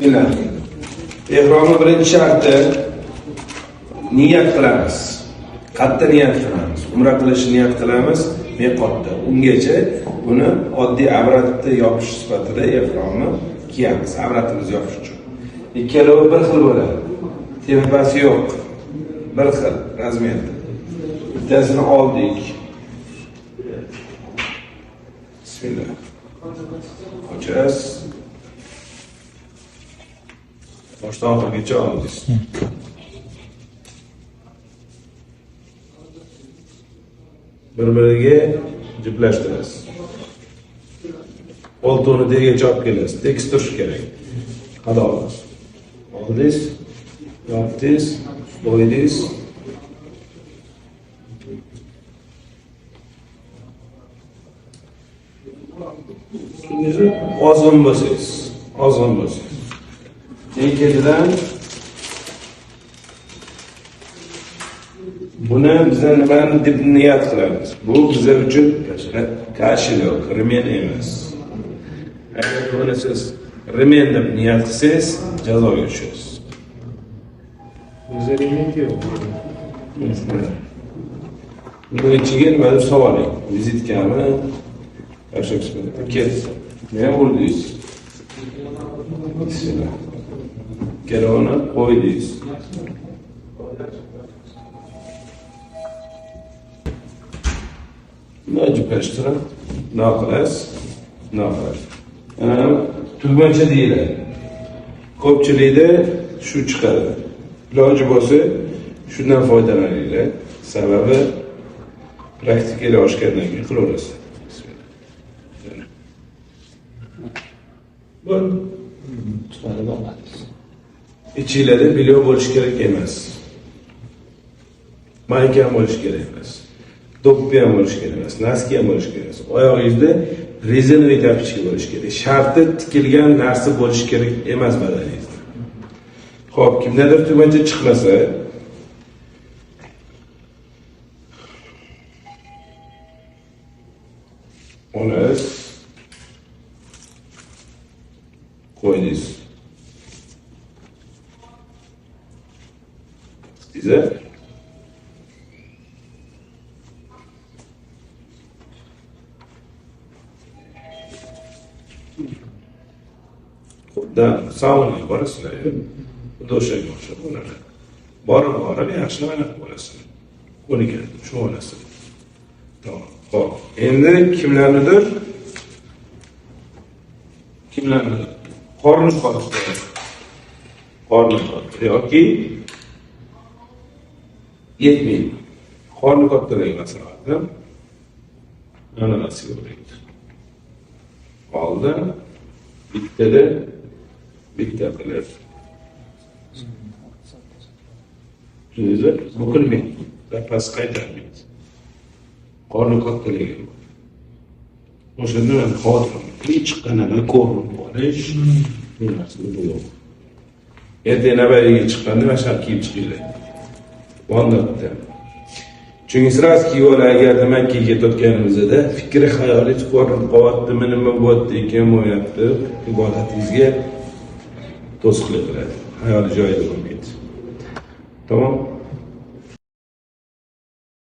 Bismillah. Ehromning birinchi sharti niyat qilamiz. Qayerda niyat qilamiz? Umra qilishni niyat qilamiz miqotda. Ungacha buni oddiy avratni yopish sifatida ehromni kiyamiz, avratimizni yopish uchun. Ikkalovi bir xil bo'ladi. Tepasi yo'q. Bir xil razmerda. Bittasini oldik. Bismillah. Ochasiz. Boshdan oxirigacha oldingiz. Bir-biriga jiplashtirasiz. Qo'ltiqni tagigacha olib kelasiz. Tekis turishi kerak. Qadoq. Oldingiz, yopdingiz, qo'ydingiz. Ozg'in bo'lsangiz, ozg'in bo'lsangiz. Ikkinchidan buni biza nimani deb niyat qilamiz? Bu biza uchun kошелек, remen emas. Agar buni siz remen deb niyat qilsangiz, jazoga tushasiz. Bizda remen yo'q. Buni ichiga nimadir solib oling. Vizitkami? Ketdi. Nima urdingiz? Bismillah. Ikkalovini qo'ydingiz. Bunday jiplashtirib, bundoq qilasiz, bundoq qilasiz. Tugmacha deyiladi. Ko'pchilikda shu chiqadi. Iloji bo'lsa shundan foydalaninglar. Sababi praktikaga oshgandan keyin qilaverasiz. Bo'ldi. Chiqarib olamiz. Ichinglarda bilyo bo'lishi kerak emas. Mayka ham bo'lishi kerak emas. Do'ppi ham bo'lishi kerak emas, naski ham bo'lishi kerak emas. Oyog'ingizda rezinoviy tapichka bo'lishi kerak. Sharti tikilgan narsa bo'lishi kerak emas badaningizda. Xo'p, kimdadir tugmacha chiqmasa, olasiz, qo'ydingiz. Size xuddi saunaga borasizlar, xuddi o'shanga o'xshab bo'ladi. Borib borib yaxshi anaqa bo'lasizlar. Qo'liga shu olasizlar. Tamam. Xo'p, endi kimlarnidir qorni katta. Qorni katta yoki yetmaydi. Qorni kattaligi masalan. Ananasiga o'raydi. Oldi. Bittada bitta qilib. Tushundingizmi? Bukilmaydi. Past qaytarmaydi. Qorni kattaligi. O'shanda men xavotir chiqqanini ko'rinib qolish bu narsa yo'q. Ertaga navbatga chiqqanda mana shuni kiyib chiqinglar. Vannada. Chunki sraz kiyib olib, agarda Makkaga ketayotganimizda fikri xayoli ko'rinib qolyaptimi, nima bo'lyapti ekan, bo'lyapti, ibodatingizga to'siqlik qiladi. Xayoli joyida bo'lmaydi. Tamom?